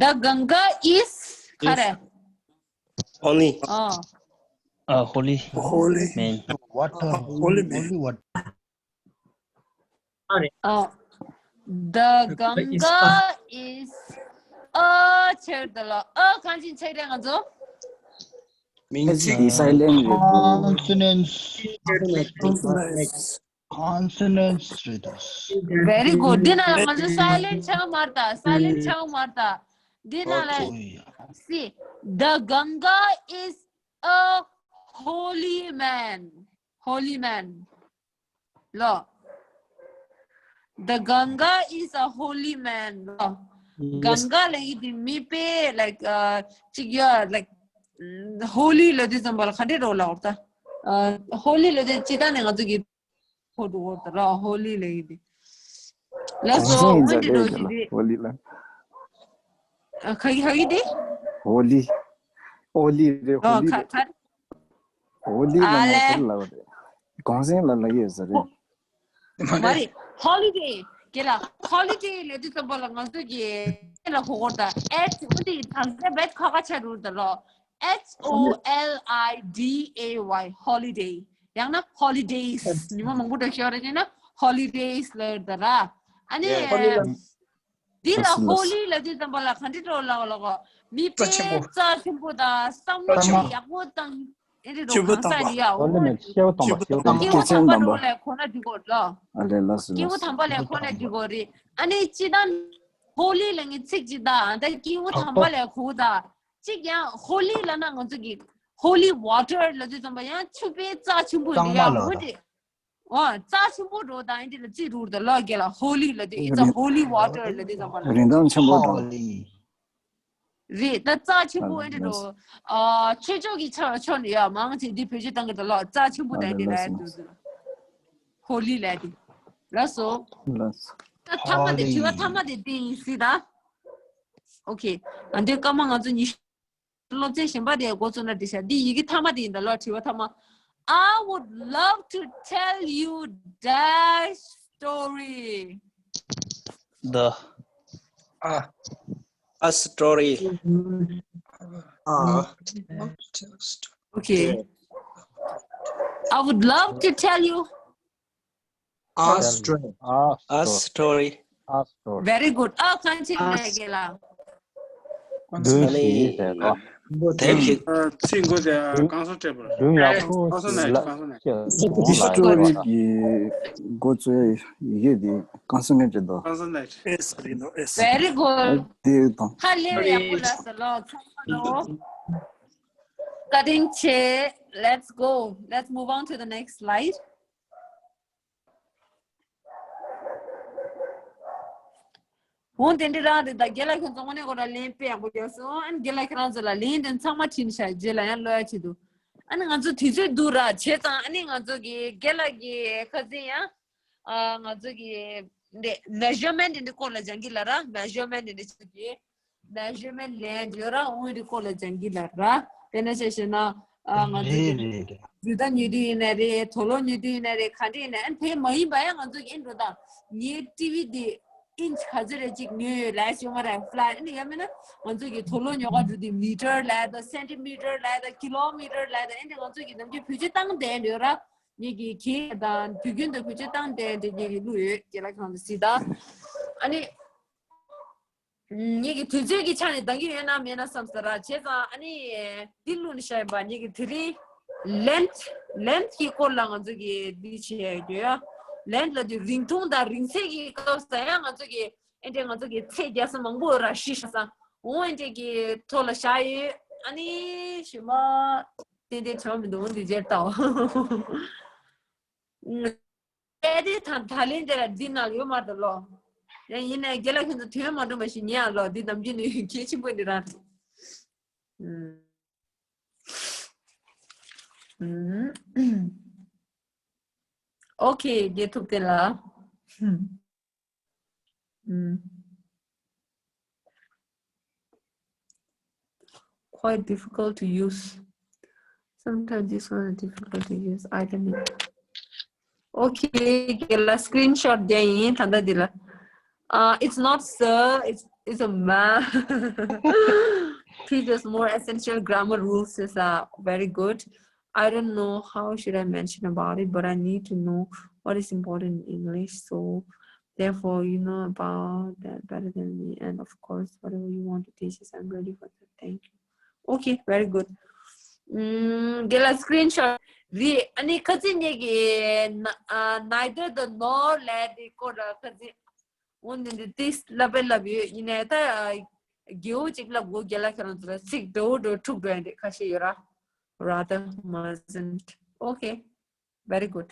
The Ganga is ག་རེ། Holy. ཨ། Uh, holy Holy. Man. Water. Holy man. Holy water. ཨ། The Ganga is ཨ་ཆེར་དུ་ལ། ཨ་གང་ཞིག་ཆེར་རེད་ང་ཚོ། མིང་ཚིག་silent རེད། Consonants. Consonants རེད། Very good. འདི་ན་ང་ཚོ་silent ཆགས་མ་རེད་ད། Silent ཆགས་མ་རེད་ད། འདི་ན་ལ། See, the Ganga is a holy man. Holy man. ལོ། The Ganga is a holy man. ལོ། གངྒཱ་ལ་ཡི་དེ་མི་དཔེ་like uh, ཅིག་ཡ་like holy ལ་དེ་ཙམ་པ་ལ་ག་འདྲས་རོ་ལ་འོར་ད། holy ལ་དེ་ཅི་ད་ནས་ང་ཚོ་གི་ཧོ་དུ་ཧོ་དུ་ར་ཧོ་ལི་ལ་ཡིན་ཏེ། ལགས་སོ། འོན་ཏེ་འགྲོ་ཞིག་རེད། ཧོ་ལི་ལ། ཨ། ཁ་གི་ཁ་གི་དེ། ཧོ་ལི། ཧོ་ལི་རེད། ཧོ་ཨ། ལི་ཁ། རེད། ཁ། ཧོ་ལི་ལ་ཨ་ང་ལེ། ཚོར་ལ་བ་རེད། གོང་སེང་ལ་ལ་ཡོད་ས་རེད། མ་རེད། ཧོ་ལི་ཌེ། ག་ལ། ཧོ་ལི་ཌེ་ལ་དེ་ཙམ་པ་ལ་ང་ཚོ་གི་ལ་ཧོ་ཧོ་ད། H འོན་ཏེ་ད་ཟེ་བེད་ཁ་ཁ་ཆ་རུ་ད་ལོ། H O L I D A Y holiday. ཡང་ན་holidays. ཉི་མ་མང་པོ་འགྲོ་ཤོར་རེད་ན་holidays ལ་ད་ར། ཨ་ནི། འདི་ལ་ཧོ་ལི་ལ་དེ་ཙམ་པ་ལ་ག་འདྲི་འགྲོ་ལ་ལ་གོ། མི་དཔེ་རྩ་ཆེན་པོ་དང་བསམ་བློ་ཡག་པོ་དང་ཨེ་འདྲི་འགྲོ་གང་ས་ལི་ཡ། འོ་ལེ་མེ་སྐྱེ་བོ་དམ་པ། སྐྱེ་བོ་དམ་པ། སྐྱེ་བོ་དམ་པ་འགྲོ་ལ་གོ་ན་འདི་གོ་ལ། ཨ་ལེ་ལ་སུ་སྐྱེ་བོ་ལ་སུ། དམ་པ་ལ་གོ་ན་འདི་གོ་རེད། ཨ་ནི་ཅི་ད་ཧོ་ལི་ལ་ངའི་ཚིག་ཅི་ད་ད་སྐྱེ་བོ་དམ་པ་ལ་གོ་ད། གཅིག་ཡང་ཧོ་ལི་ལ་ན་ང་ཚོ་གི་holy water ལ་དེ་ཙམ་པ་ཡང་ཆུ་དཔེ་རྩ་ཆེན་པོ་ལི་ཡ། འོ་དེ། ཨོ། རྩ་ཆེན་པོ་འགྲོ་དང་ཨེ་འདི་ལ་ཅི་རུར་དང་ལོ་རྒྱལ་ལ་ཧོ་ལི་ལ་དེ། It's a holy water ལ་དེ་ཙམ་པ་ལ། རིན་ཐང་ཆེན་པོ་འགྲོ། རེད་ད། རྩ་ཆེན་པོ་ཨེ་འདི་འགྲོ། ཨ། ཆོས་ཕྱོགས་ཀྱི་ཆ་ཕྱོགས་ནས་ཡ་མང་ཆེ་འདི་བེད་སྤྱོད་བཏང་གི་ད་ལོ། རྩ་ཆེན་པོ་དང་ཨེ་འདི་ལ་ཡ་དུ་ཟེར། ཧོ་ལི་ལ་དེ། ལགས་སོ། ལགས་སོ། ད་ཐ་མ་དེ། དྲི་བ་ཐ་མ་དེ་དེ་ཡིན་སྲིད་ད། ཨོ་ཁེ། ཨ་འདི་སྐར་མ་ང་ཚོ་ཉི་ཤུ། སློབ་ཚན་གཞན་པ་དེ་འགོ་བཙུགས་ན་འགྲིག་ཤག་འདི་ཡི་གེ་ཐ་མ་དེ་ཡིན་ད་ལོ། དྲི་བ་ཐ་མ། I would love to tell you dash story. The Ah, A story. ah, Okay. I would love to tell you. Astray. ཨ་A story. ཨ་སྟོར། Very good. ཨ་གང་ཅི་ལས་ཀྱི་ལ། བདུན་ཞིག་ཟེར་ལ། དེབ་ཞིག་ཚིག་མགོ་དེ་གང་སོ་སྤྲད་པར། བདུན་ཡག་པོ་གང་སོ་ནས་གང་སོ་ནས། ཧིས་ཊོ་རི་གི་འགོ་བཙུགས་ཡི་གེ་དེ་གང་སོ་ངེས་ཀྱི་འདུག་གང་སོ་ནས། S རེད་འདུག S. Very good. དེ་དང་། ཧ་ལས་པའི་ཡག་པོ་ལ་ཟེར་ལོ། ཚང་མ་ལོ། བཀའ་དྲིན་ཆེ། Let's go. Let's move on to the next slide. འོན་ཏེ་འདི་རང་རེད་ད། རྒན་ལགས་ཁྱོད་ཚོ་དངོས་གནས་ཁོ་རང་ལན་དཔེ་ཡག་པོ་རྒྱག་སོང་། ཨ་ནི་རྒན་ལགས་ཁྱེད་རང་ཚོ་ལ་ལན་དེ་ཚང་མ་བྲིས་ནས་བཞག་རྗེས་ལ་ཡང་ཀློག་ཡ་བྱེད་དུ། ཨ་ནི་ང་ཚོ་དུས་ཚོད་སྡུག་ར་བྱས་ཙང་། ཨ་ནི་ང་ཚོ་གི་རྒན་ལགས་ཀྱི་ཁ་སང་ཡང་ཨ་ང་ཚོ་གི་འདི་མེ་ཞར་མེན་ཊི་འདི་སྐོར་ལ་སྦྱང་གི་ལ་ར། མེ་ཞར་མེན་ཊི་འདི་ཚོ་གི་མེ་ཞར་མེན་ཊི་ལེན་ཡོད་ར། འོ་འདི་སྐོར་ལ་སྦྱང་གི་ལ་ར། དེ་ནས་བྱས་ན་ཨ་ང་ཚོ་གི་རེད་རེད། རྒྱུ་ད་ཉོ་དུས་ཡིན་ནའི་རེད། དུག་ལོག་ཉོ་དུས་ཡིན་ནའི་རེད། ག་འདྲ་ཡིན་ནའི། ཨ་ནི་དེ་མ་ཡིན་པ་ཡང་ང་ཚོ་གི་ཨེ་འགྲོ་ད། ངའི་ཊི་ཝི་འདི་ inch ག་ཚོད་རེ་ཅིག་ཉོས་ཡོད་ལབ་ཤེས་མ་རེད། flat ཨ་ནི་ཡང་མིན་ན་ང་ཚོ་གི་དོ་ལོ་ཉོ་ག་འགྲོ་དུས་meter ལབ་དང་centimeter ལབ་དང་kilometer ལབ་དང་ཨ་ནི་ང་ཚོ་གི་ནམ་རྒྱུན་བེད་སྤྱོད་བཏང་བསྡད་ཡོད་ར། ངེད་ཀྱི་གི་དང་དུས་རྒྱུན་དུ་བེད་སྤྱོད་བཏང་བསྡད་འདྲ་ངེད་ཀྱི་བླུགས་ཡོད། རྒན་ལགས་ཁྱེད་རང་ཚོ་གཟིགས་དང་། ཨ་ནི། ངེད་ཀྱི་དུས་ཚོད་ཀྱི་ཆ་ནས་འདང་གི་ཡོད་ན་མེད་ན་བསམ་ས་ར་བྱས་ཙང་ཨ་ནི་འདི་བླུགས་ནས་བཞག་ཡིན་པ། ངེད་ཀྱི་དེ་རིང་length length གི་སྐོར་ལ་ང་ཚོ་གི་འདི་བྱས་ཡོད་ཡ། length ལབ་དུས་རིང་ཐུང་དང་རིང་ཚད་ཀྱི་སྐབས་སུ་ཡང་ང་ཚོ་གི་ཨེ་འདྲས་ང་ཚོ་གི་ཚད་རྒྱག་ས་མང་པོ་ར་ཤི་ཤ་ས་འོང་ཨེ་འདྲས་ཀྱི་ཐོག་ལ་བཞག་ཡོད། ཨ་ནི་ཞུ་མ་ཏན་ཏན་བྱ་བ་མི་འདུག་འདི་རྗེས་ལྟ་བ། གལ་ཏེ་ད་ད་ལན་དེ་ལ་འདི་ནང་ཡོད་མ་རེད་ལོ། ཡང་ཡིན་ནའི་རྒན་ལགས་ཁྱེད་ཚོ་དོན་མ་འགྲོ་མ་ཞིག་ཉན་ཡང་ལོ། འདི་ནམ་རྒྱུན་ནས་གལ་ཆེན་པོ་འདི་རང་རེད། ཨོ་ཁེ། རྒན་ཐུབ་བསྟན་ལགས། Mm. Quite difficult to use. Sometimes this one is difficult to use. I don't know. Okay, okay, la screenshot རྒྱག་ཡིན་ད་ལྟ་འདི་ལ། Uh, it's not sir, it's it's a ma'am. Teaches more essential grammar rules is uh, very good. I don't know how should I mention about it, but I need to know what is important in English. So therefore, you know about that better than me. And of course, whatever you want to teach us, I'm ready for that. Thank you. Okay, very good. ཨུམ། དེ་ལ་screenshot རེད། ཨ་ནི་ཁ་སང་ངེད་ཀྱི་ན་ཨ་neither the nor ལབ་དེ་སྐོར་ལ་ཁ་སང་འོ་ནི་འདི་ཏིས་ལབ་པའི་ལབ་ཡོད། ཡིན་ནའི་ད་ཨ་རྒྱལ་པོ་ཅིག་ལབ་དགོས། རྒན་ལགས་ཁྱེད་རང་ཚོ་ལ་ཚིག་འདྲ་བོ་འདྲ་བོ་འཁྲུག་འགྲོ་ཡ་འདི་ཁ་ཤས་ཡོད་ར། Rather མ་ཟིན། Okay, very good.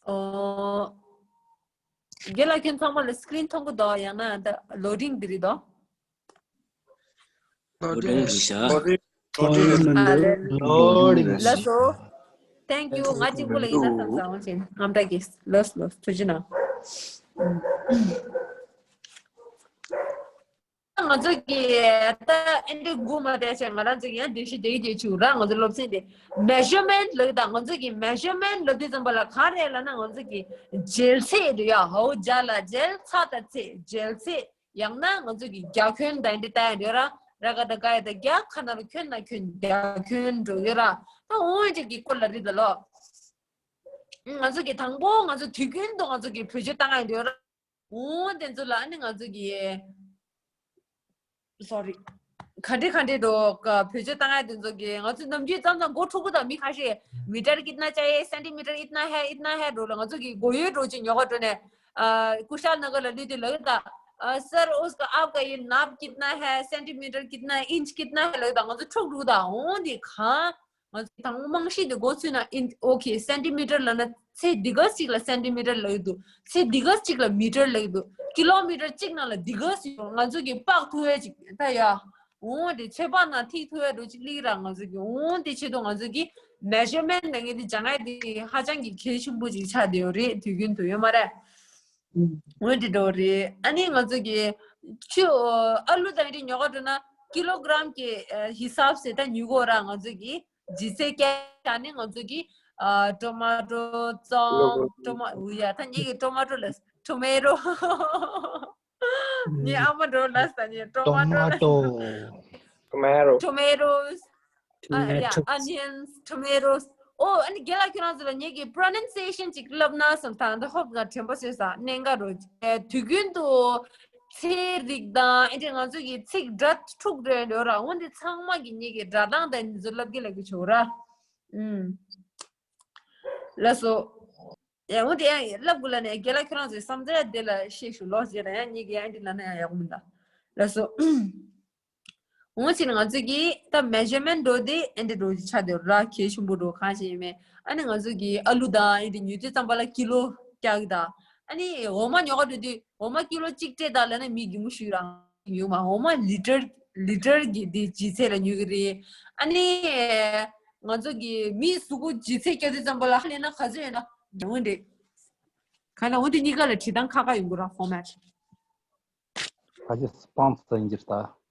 ཨོ། རྒན་ལགས་ཁྱེད་ཚང་མ་ལ་screen མཐོང་གི་འདུག་ཡང་ན་ད་loading འདི་རེད་དོ། Loading རེད་ཤག Loading ཨ་ལེ། Loading ལགས་སོ། Thank you. ང་གཅིག་པུ་ལ་ཡིན་ན་ཙམ་ཙམ་བྱིན་རྔམ་དྲག་གིས་ལགས་སོ། ལགས་སོ། ཐུགས་རྗེ་གནང་། ང་ཚོ་གི་ད་ཨེ་འདྲ་སྒུག་མ་བསྡད་བྱས་ང་རང་ཚོ་གི་ཡང་འགྲེལ་བཤད་རྒྱག་གི་བྱུང་ར། ང་ཚོ་སློབ་ཚན་དེ་measurement ལབ་ད། ང་ཚོ་གི་measurement ལབ་དུས་ཙམ་པ་ལ་ག་རེ་ལབ་ན་ང་ཚོ་གི་འཇལ་ཚད་རེད་ཡ། ཧའོ་ཇ་ལ་འཇལ། ཚ་ད་ཚད། འཇལ་ཚད། ཡང་ན་ང་ཚོ་གི་རྒྱ་ཁྱོན་དང་འདི་ལྟ་ཡ་འདྲ་ར། ར་ག་ད་ག་ཡ་ད་རྒྱ། ཁ་ན་རོ་ཁྱོན་ན་ཁྱོན། རྒྱ་ཁྱོན་འགྲོ་ཡོད་ར། ད་འོ་འདྲ་གི་སྐོར་ལ་རེད་ད་ལོ། ང་ཚོ་གི་དང་པོ་ང་ཚོ་དུས་རྒྱུན་དུ་ང་ཚོ་གི་བེད་སྤྱོད་བཏང་ཡ་འདྲ་ཡོད་ར། འོ་དེ་ཚོ་ལ་ཨ་ནི་ང་ཚོ་གི་sorry ག་འདྲ་ག་འདྲ་འགྲོ་ག་བེད་སྤྱོད་བཏང་ཡ་དེ་ཚོ་གི་ང་ཚོ་ནམ་རྒྱུན་ཙམ་ཙམ་མགོ་འཁྲུག་གི་ད། མི་ཁ་ཤས meter कितना चाहिए, centimeter इतना है, इतना है འགྲོ་ལ། ང་ཚོ་གི་མགོ་ཡོད་འགྲོ་ཅིག་ཉོ་ག་འགྲོ་ནས་ཨ་कुशाल नगर ལ་སླེབས་དུས་ལབ་ད། सर उसका आपका ये नाप कितना है, सेंटीमीटर कितना है, इंच कितना है ལབ་ད། ང་ཚོ་འཁྲུག་འགྲོ་ད། འོ་དེ་གང་། ང་ཚོ་དང་པོ་རྨང་གཞི་དེ་འགོ་ཚུགས་ན་ཨིན། ཨོ་ཁེ། སེན་ཏི་མི་ཊར་ལབ་ན་ཚད་འདི་ག་ཅིག་ལ་སེན་ཏི་མི་ཊར་ལབ་ཀྱི་འདུག་ཚད་འདི་ག་ཅིག་ལ་མི་ཊར་ལབ་ཀྱི་འདུག་ཀི་ལོ་མི་ཊར་གཅིག་ནང་ལ་འདི་ག་ཅིག་ཡོད། ང་ཚོ་གི་དཔག་ཐུབ་ཡ་ཅིག་ད་ཡ། འོ་དེ་ཚོད་དཔག་ནང་ཐིག་ཐུབ་ཡ་འགྲོ་ཅིག་སླེབས་ར། ང་ཚོ་གི་འོ་དེ་ཆེད་དུ་ང་ཚོ་གི་མེ་ཞར་མེན་ཊི་ལབ་མཁན་དེ་སྦྱང་ཡ་དེ་ཧ་ཅང་གི་གལ་ཆེན་པོ་ཅིག་ཆགས་བསྡད་ཡོད་རེད། དུས་རྒྱུན་དུ་ཡོད་མ་རེད། འོ་དེ་འདྲ་རེད། ཨ་ནི་ང་ཚོ་གི་ཆུ་ཨ་ལུ་དང་དེ་ཉོ་ག་འགྲོ་ན་ཀི་ལོ་གྲམ་གྱི་ཨ་ཧི་སབ་ཟེར་ད་ཉོ་གི་ཡོད་ར། ང་ཚོ་གི་ལྗིད་ཚད་བཀལ་བྱས་ནས་ང་ཚོ་གི་ཨ་ཊོ་མ་ཊོ་ཙོང་ཊོ་མ་འུ་ཡ་ད་ངེད་ཀྱི་ཊོ་མ་ཊོ་ལ་ཊོ་མེ་ཊོ། ངའི་ཨ་མ་འགྲོ་ལ་ས་ནི་ཊོ་མ་ཊོ་ལ། Tomato. Tomato. Tomatoes. ཨ་ཡ། Tomatoes. Onions, tomatoes. ཨོ་ཨ་ནི་རྒན་ལགས་ཁྱེད་རང་ཚོ་ལ་ངེད་ཀྱི་པྲོ་ནན་སི་ཨེ་ཤན་ཅིག་བསླབ་ན་བསམ། ད་ད་ཧོབ་ང་དྲན་པ་བཟོས་ས་གནད་འགག་རོ། ཨེ་དུས་རྒྱུན་དུ་ཚེ་རིགས་དང་ཨེ་འདྲ་ང་ཚོ་གི་ཚིག་སྒྲ་འཁྲུག་འགྲོ་ཡ་འདྲ་ར། འོ་འདི་ཚང་མ་གི་ངེད་ཀྱི་སྒྲ་གདངས་དང་འདི་ཚོ་བསླབ་ཀྱི་ལབ་ཀྱི་བྱུང་ར། ཨུམ། ལགས་སོ། ཡ་འོ་དེ་ཡང་བསླབ་དགོས་ལབ་ནས་རྒན་ལགས་ཁྱེད་རང་ཚོའི་བསམ་ཚུལ་དེ་ལ་བཤད་ཞུ་ལོ་ཞེས་དང་ཡང་ངེད་ཀྱི་ཨ་འདྲ་ལབ་ན་ཡང་ཡག་པོ་མི་འདུག་ལགས་སོ། འོ་ཕྱིན་ང་ཚོ་གིས་ད་མེ་ཞར་མེན་ཊི་འགྲོ་དེ་ཨེ་འདྲ་འགྲོ་ཅིག་ཆགས་བསྡད་ར། གལ་ཆེན་པོ་འགྲོ་གང་ཞིག་ཡིན་མིན། ཨ་ནི་ང་ཚོ་གིས་ཨ་ལུ་དང་ཨེ་འདྲ་ཉོ་དུས་ཙམ་པ་ལ་ཀི་ལོ་བཀལ་གི་ད། ཨ་ནི་འོ་མ་ཉོ་ག་འགྲོ་དུས་འོ་མ་ཀི་ལོ་གཅིག་སྤྲད་ད་ལབ་ན་མི་གི་མོ་ཤུ་རང་ཡོད་མ། འོ་མ་ལི་ཊར་ལི་ཊར་གི་དེ་ལྗིད་ཚད་ལ་ཉོ་གི་རེད། ཨ་ནི་ང་ཚོ་གིས་མིའི་གཟུགས་པོ་ལྗིད་ཚད་བཀལ་དུས་ཙམ་པ་ལ་ཧ་ལས་ན་ག་ཚོད་ཡོད་ན་འོ་འདྲ། གང་ལ་འོ་དེ་གཉིས་ཀ་ལ་བྲིས་སྟངས་ཁག་ཁག་ཡོང་གི་ར། ཕོར་མེ་ཊི། ཁ་ཅིག་སྤང་ཙམ་ཡིན་གྱི་རེད་ད།